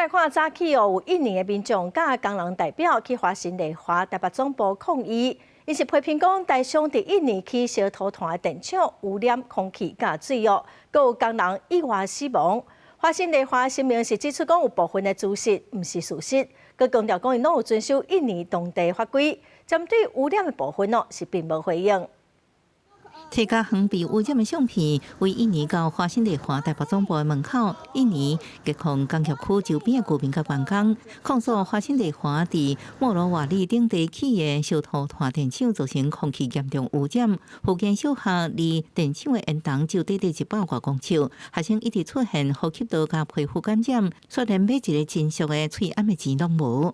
來看早起哦，有印尼的民眾佮工人代表去華新麗華台北總部抗議，𪜶是批評講台商佇印尼起燒塗炭的電廠污染空氣佮水哦，閣有工人意外死亡。華新麗華聲明是指出講有部分的事實毋是事實，閣強調講𪜶攏有遵守印尼當地法規，針對污染的部分哦是並無回應。提共遠被污染的相片，為印尼到華新麗華台北總部的門口，印尼吉控工業區周邊的居民佮員工控訴華新麗華佇莫羅瓦里等地起的燒塗炭電廠造成空氣嚴重污染。附近小學離電廠的煙囪只有短短100外公尺，學生一直出現呼吸道佮皮膚感染，卻連買一个金屬的喙罨的錢攏無。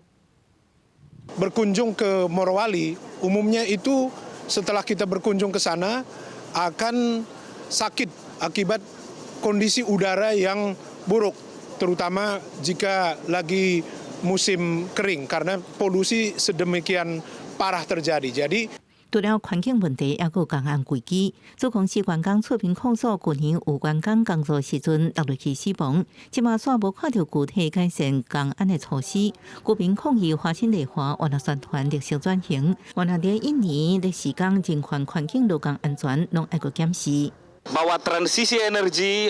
Berkunjung ke Morowali, umumnya itu setelah kita berkunjung ke sana akan sakit akibat kondisi udara yang buruk, terutama jika lagi musim kering karena polusi sedemikian parah terjadi. Jadi 除了環境問題，猶閣有工安危機。子公司員工出面控訴，舊年有員工工作時陣落入去死亡，這馬煞無看著具體改善工安的措施。居民抗議華新麗華原來宣傳綠色轉型，原來佇印尼的時間人權環境勞工安全攏愛閣檢視。 Bahwa transisi energi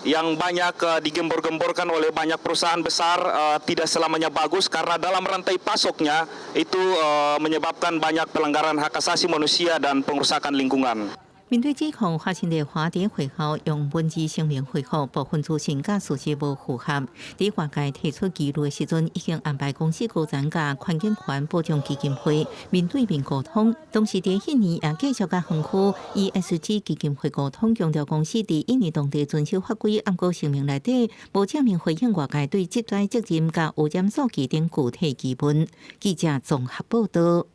yang banyak digembor-gemborkan oleh banyak perusahaan besar tidak selamanya bagus karena dalam rantai pasoknya itu menyebabkan banyak pelanggaran hak asasi manusia dan pengerusakan lingkungan. 面對指控，華新麗華佇會後用文字聲明回覆，部分資訊佮事實無符合。佇外界提出疑慮的時陣，已經安排公司高層佮環境權保障基金會面對面溝通。同時，佇印尼也繼續佮園區 ESG 基金會溝通，強調公司佇印尼當地遵守法規，毋過聲明內底無正面回應外界對職災責任佮污染數據等具體疑問。記者綜合報道。